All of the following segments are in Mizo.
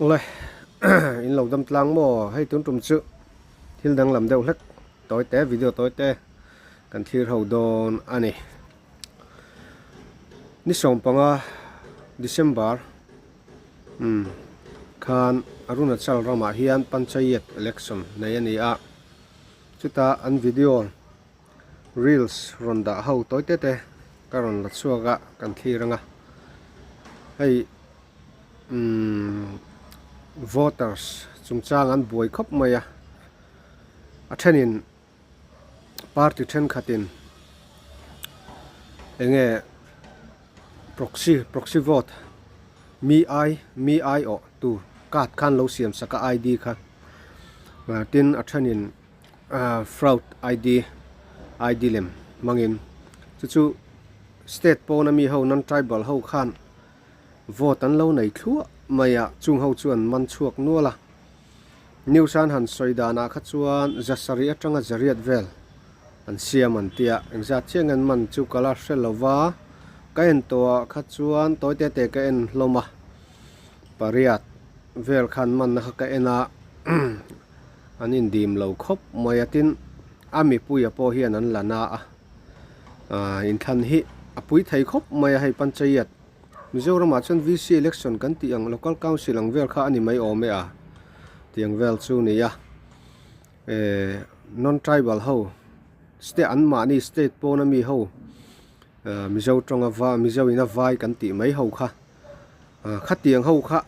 Awle in lo dam tlang maw hei tun tum chu thil danglam deuh hlek tawi te video tawi te kan thlir ho dawn a ni. Ni sawmpanga December umm khan Arunachal ramah hian Panchayat election nei a ni a chuta an video reels rawn dah ho tawi te te ka rawn la chhuak a kan thlir ang a hei umm voters chungchang an buai khawp mai a a thenin party thenkhatin eng nge proxy proxy vote mi ai mi ai awh tur card khan lo siam sak a ID kha tin a thenin. Fraud ID ID lem hmangin chu chu state pawna mi ho non tribal ho khan vote an lo nei thluah mai a chung ho chu an man chhuak nual a news an han sawi danah kha chuan zasarih atanga zariat vel an siam an tia engzat chiang an man chu ka la hre lo va ka en tawh ah kha chuan tawi te te ka en hlawm a pariat vel khan manna kha ka en a. An indim lo khawp mai a tin a mipuia pawh hian an la na a aaa inthlan hi a pui thei khawp mai a hei panchayat Mizoramah chuan VC election kan tih ang local council ang vel kha a ni mai awm e a tiang vel chu ni a ehh non tribal ho state an mahni state pawna mi ho ehh Mizo tawnga va Mizo ina vai kan tih mai ho kha. Khatiang ho kha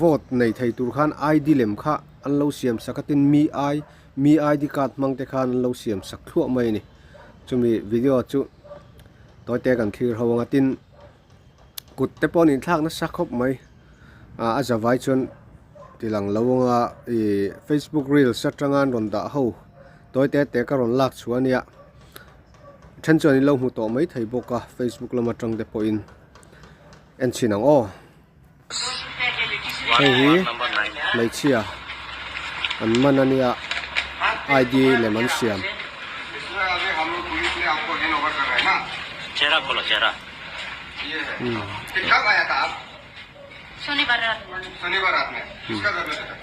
vote nei thei tur khan ID lem kha an lo siam sak a tin mi I mi ID card hmang te khan an lo siam sak thluah mai a ni. Chumi video chu tawi te kan thlir ho ang a tin kut te pawh an inthlak nasa khawp mai a zavai chuan ti lang lo ang a ih facebook reels atanga an rawn dah ho tawi te te ka rawn lak chhuah a nia then chuan in lo hmu tawh mai thei bawk a facebook lam atang te pawhin. En chhin ang aw. Hei hi hmeichhia an man a nia ID lem an siam.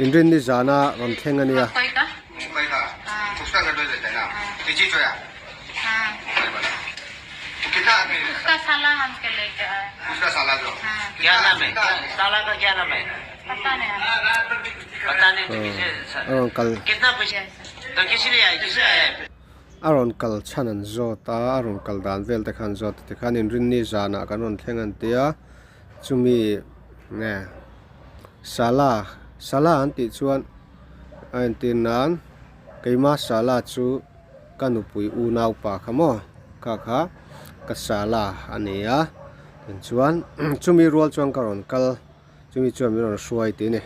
Inrinni zana rawn thleng a nia. A rawn kal chhan an zawt a, a rawn kal dan vel te kha an zawt a tikhan inrinni zanah kan rawn thleng an ti a chumi nge sala sala an tih chuan a entir nan keima sala chu. Ka nupui unaupa kha maw kha kha ka sala a ni a tichuan chumi rual chuan ka rawn kal chumi chuan min rawn hruai tih a ni.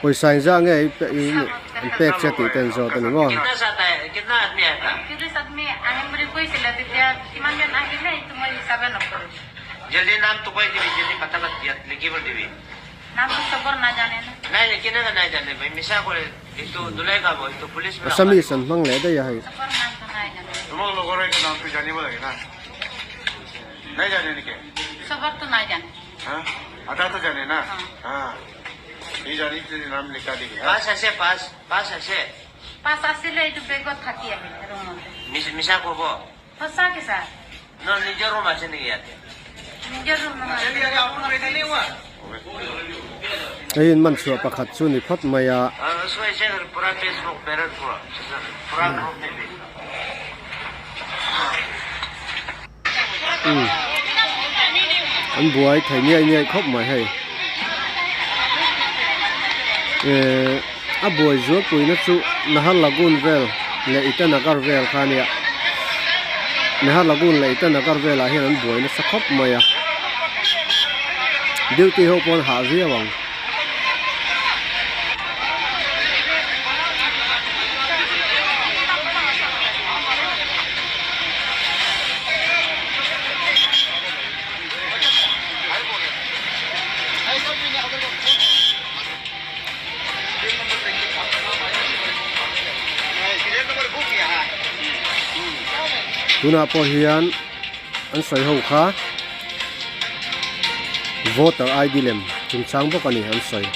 Pawisa engzah nge i pek che tih te an zawt a ni maw. Assamese an hmang leh daih a hei. Hei in man chhuah pakhat chu ni phawt mai a. An buai thei niai niai khawp mai hei. Ehh a buai zualpuina chu Naharlagun vel leh Itanagar vel kha ania. Naharlagun leh Itanagar velah hian an buai nasa khawp mai a. Duty ho pawh an hah viau ang. Tunah pawh hian. an sawi ho kha voter ID lem chungchang bawk a ni an sawi.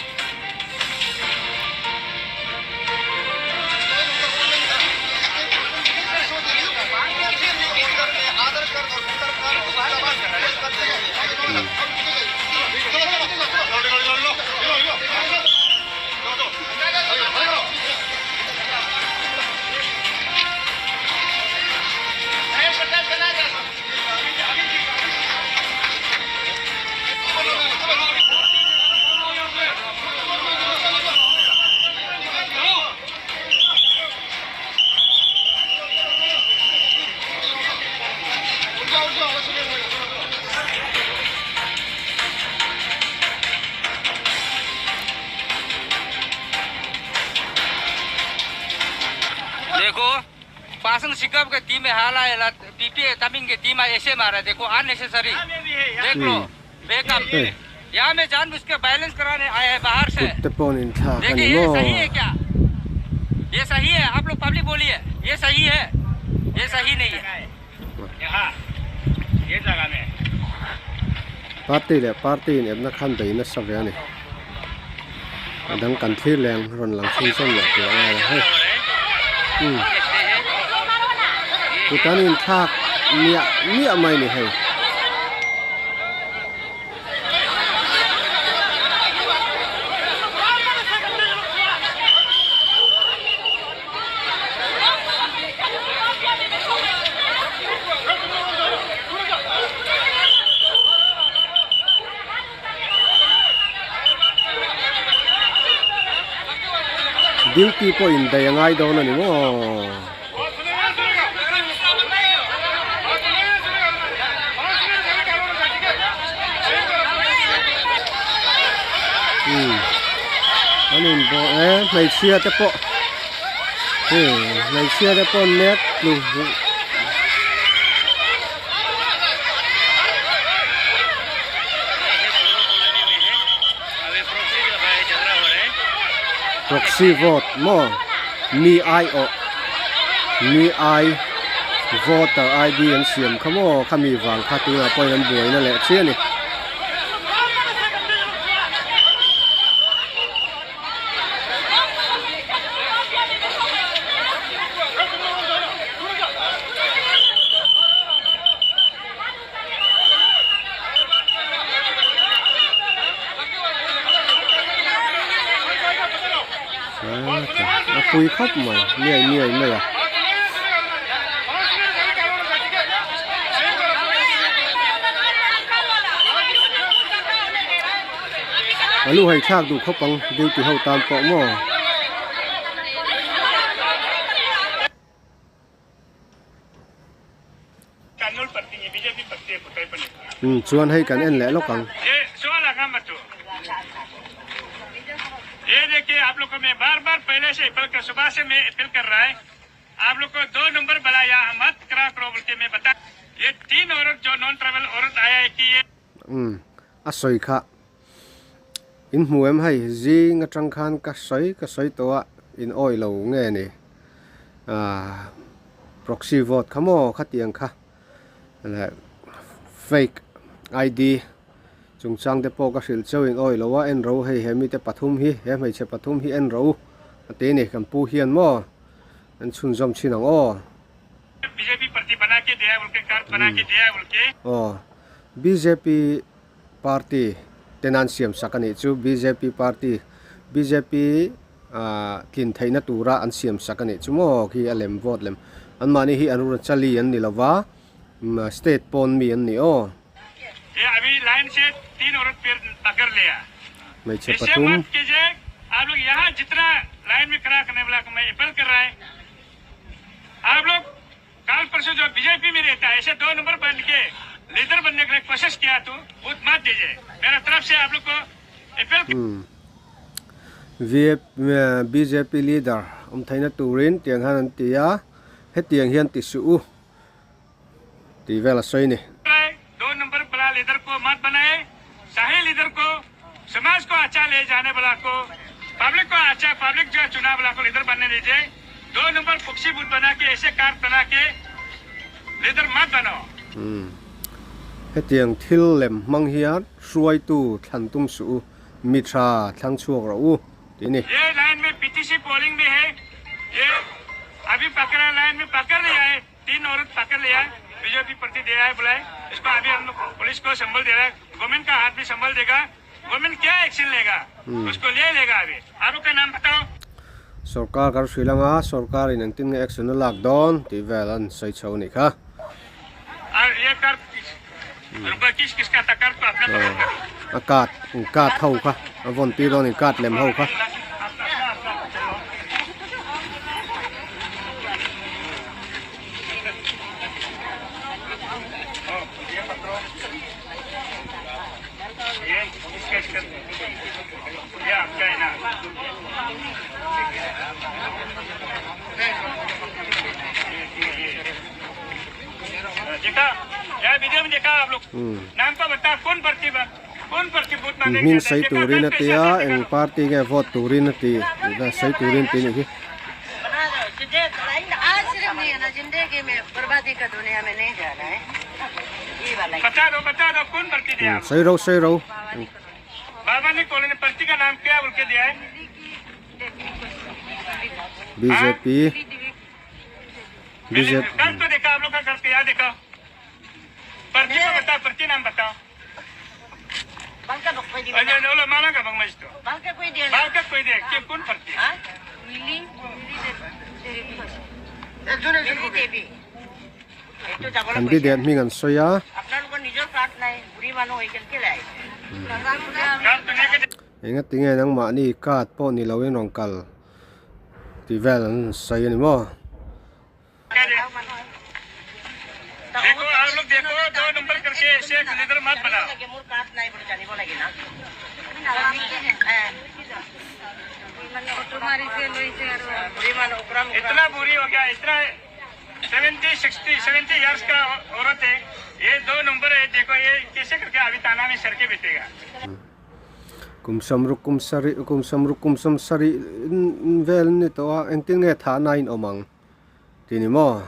Kut te pawh an inthlak a ni maw? Party leh party in epna khan bei nasa ve a ni. A dang kan thlir leng rawn lang chhunzawm leh tur a ngai a hei. Umm kut an inthlak miah miah mai a ni hei. Duty pawh in daih a ngai dawn a ni maw? Umm an inbawh e hmeichhia te pawh hmeichhia te pawh net tlu Proxy vote maw mi aiawh mi ai voter ID an siam kha maw khami vang kha tunah pawhin an buaina leh chiah a ni. A pui khawp mai niai niai mai a. A lu hai thlak duh khawp ang duty ho tan pawh maw. Umm chuan hei kan en leh lawk ang. Umm a sawi kha in hmu em hei zing atang khan ka sawi ka sawi tawh a in awi lo nge ni ah proxy vote kha maw khatiang kha leh fake ID chungchang te pawh ka hrilh cheu in awi lo a en ro hei he mite pathum hi he hmeichhe pathum hi en ro a ti a ni kan pu hian maw an chhunzawm thin ang aw. Aw bjp party ten an siam sak a nih chu bjp party bjp ah tlin theihna tura an siam sak a nih chu maw khi a lem vote lem anmahni hi Arunachali an ni lova state pawn mi an ni aw. Hmeichhe pathum. Bjp leader awm theihna turin tiang hian an ti a, hetiang hian ti suh u tih vel a sawi a ni. Hetiang thil lem hmang hian hruaitu thlan tum suh u, mi tha thlang chhuak rawh u tih a ni. Ye line mein PTC polling bhi hai, ye abhi pakra line mein pakar liya hai, teen aurat pakar liya hai, BJP party de raha hai bolai, isko abhi hum log police ko sambal de raha hai, government ka haath bhi sambal dega, government kya action lega, usko le lega abhi, aap log ka naam batao. Sorkar kan hrilh anga sorkarin engtin nge action a lak dawn tih vel an sawi chho a nih kha. A card card ho kha a vawn tir dawn a ni card lem ho kha. Hming sawi turin a ti a, eng party nge vote turin a ti tih vel sawi turin tih a nih hi. Sawi ro sawi ro. Bjp. BJP Candidate hming an sawi a. Engatinge nangmahni card pawh ni loin rawn kal tih vel an sawi a ni maw? Kum samruk kum sarih kum samruk kum sawm sarih vel an ni tawh a engtin nge thahna a inawm ang tih ni maw?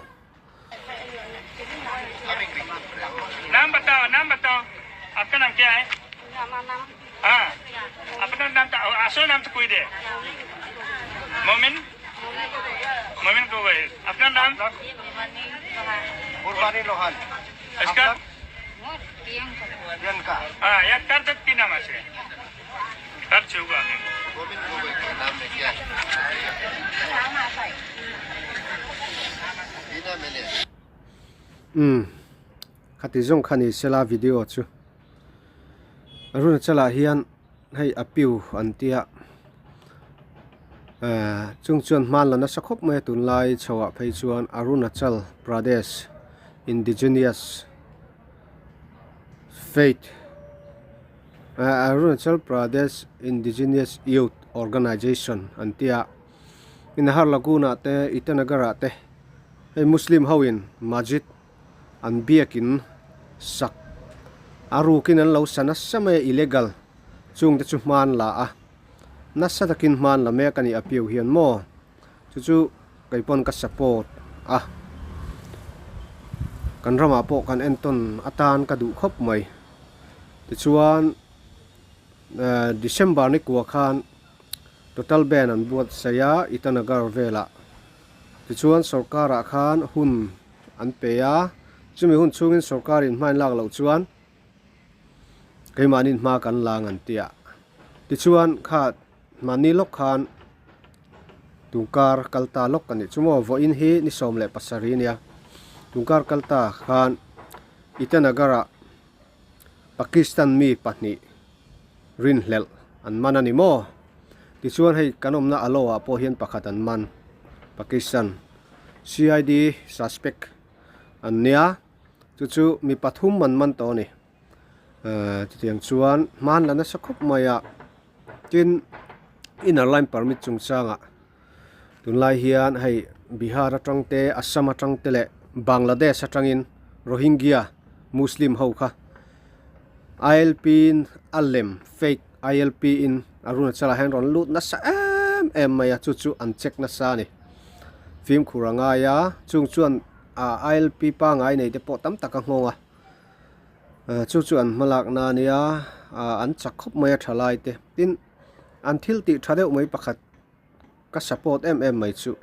Umm khati zawng kha ni sela video chu Arunachal ah hian hei a piu an tia ehh chung chuan hman la nasa khawp mai a tunlai chho ah phei chuan Arunachal Pradesh Indigenous Faith ehh Arunachal Pradesh Indigenous Youth Organisation an tia Naharlagun ah te Itanagar ah te hei Muslim ho in Masjid an biakin sak a rukin an lo sa nasa mai a illegal chung te chu hman la a nasa takin hman la mek a ni a piu hian maw chu chu kei pawn ka support a kan ramah pawh kan entawn atan ka duh khawp mai tichuan ehh December ni kua khan total ban an buatsaih a Itanagar velah tichuan sorkar ah khan hun. an pe a, chumi hun chhungin sorkarin hmain lak loh chuan keimahniin hma kan la ang an ti a. Tichuan kha mahni lawk khan tungkar kal ta lawk a nih chu maw, vawiin hi ni 17 a nia, tungkar kal ta khan Itanagar-ah Pakistan mi pahnih rinhlelh an man a ni maw? Tichuan hei kan awmna Alo ah pawh hian pakhat an man, Pakistan CID suspect an nia, chu chu mi pathum an man tawh a ni. Ehh chutiang chuan hman la nasa khawp mai a, tin inner line permit chungchangah tunlai hian hei Bihar atang te Assam atang te leh Bangladesh atangin Rohingya Muslim ho kha ILP in a lem fake ILP in Arunachal ah hian rawn lut nasa em em mai a chu chu an check nasa a ni fimkhur a ngai a chung chuan ah ILP pangai nei te pawh tam tak a nghawng a. Chu chu an hmalakna a nia an chak khawp mai a tha lai te tin an thil tih tha deuh mai pakhat ka support em em mai chu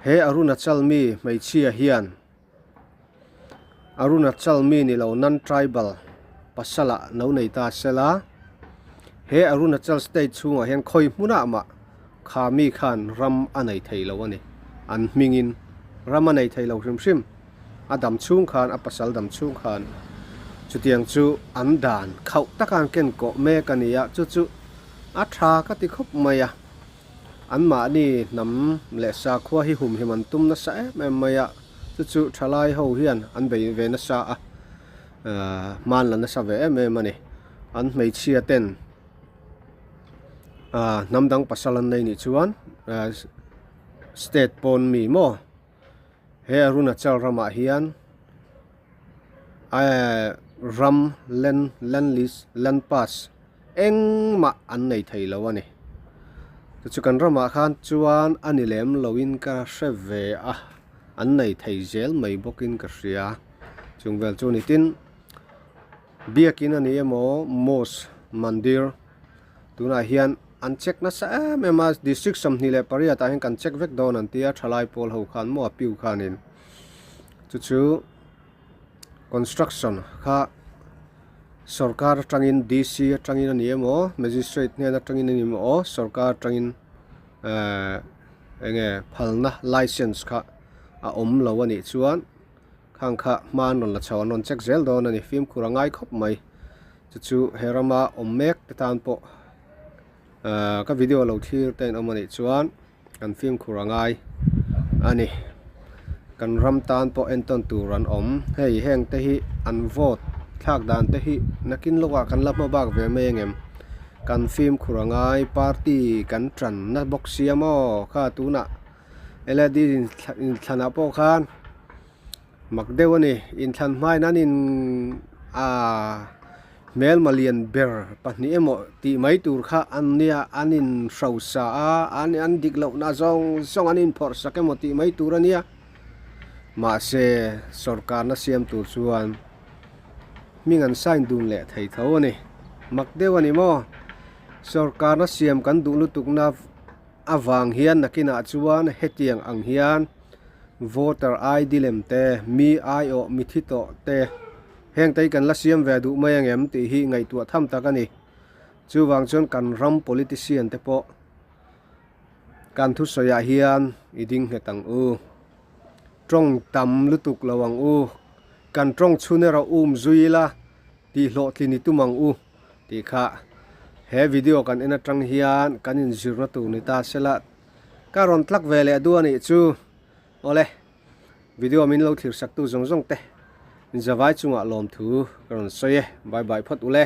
he Arunachal mi hmeichhia hian Arunachal mi ni lo non tribal pasal ah lo nei ta sela he Arunachal state chhungah hian khawi hmunah mah kha mi khan ram a nei thei lo a ni an hmingin ram a nei thei lo hrim hrim. A dam chhung khan, a pasal dam chhung khan chutiang chu an dan khauh taka an ken kawh mek a ni a, chu chu a tha ka ti khawp mai a. Anmahni hnam leh sakhua hi humhim an tum nasa em em mai a, chu chu thalai ho hian an bei ve nasa a, hman la nasa ve em em a ni. An hmeichhia ten hnam dang pasal an nei nih chuan state pawn mi maw He Arunachal ramah hian ehh ram land land list land pass engmah an nei thei lo a ni. Chu kan ramah khan chuan a ni lem loin ka hre ve a, an nei thei zel mai bawkin ka hria. Chung vel chu ni tin biakin a ni emaw mosque mandir Tunah hian an check nasa em em a, district 28 ah hian kan check vek dawn an tia thalai pawl ho khan maw a piu khanin chu chu construction kha sorkar atangin DC atangin a ni emaw magistrate hnen atangin a ni emaw sorkar atangin ehh enge phalna license kha a awm lo a nih chuan khang kha hma an rawn la chho an rawn check zel dawn a ni fimkhur a ngai khawp mai. Chu chu he rama awm mek te tan pawh ahh ka video lo thlir te an awm anih chuan kan fimkhur a ngai a ni. Kan ram tan pawh entawn tur an awm. Hei heng te hi an vote thlak dan te hi nakin lawkah kan la hma bak ve mai angem. Kan fimkhur a ngai party kan tanna bawk sia maw kha tunah led inthlanah pawh khan. Mak deuh a ni, inthlan hmain an in aaa hmelma lian ber pahnih emaw tih mai tur kha an nia, an in hrosa a, an an dik lohna zawng zawng an inphawrh sak emaw tih mai tur a nia. Mahse, sawrkarna siam tur chuan hming an sign dun leh thei tho a ni. Mak deuh a ni maw? Sawrkarna siam kan duh lutukna avang hian nakinah chuan hetiang ang hian Voter ID lem te, mi aiawh mi thi tawh te, heng te hi kan la siam ve duh mai angem tih hi ngaihtuah tham tak a ni. Chuvang chuan kan ram politician te pawh kan thusawiah hian i ding nghet ang u. Tawng tam lutuk lo ang u. Kan tawng chhun erawh um zui ila tih hlawhtlin i tum ang u tih kha he video kan en atang hian kan inzirna tur ni ta sela. Ka rawn tlak ve leh duh a nih chu. Awle, video min lo thlir sak tu zawng zawng te, in zavai chungah lawmthu ka rawn sawi e. Bye bye phawt ule.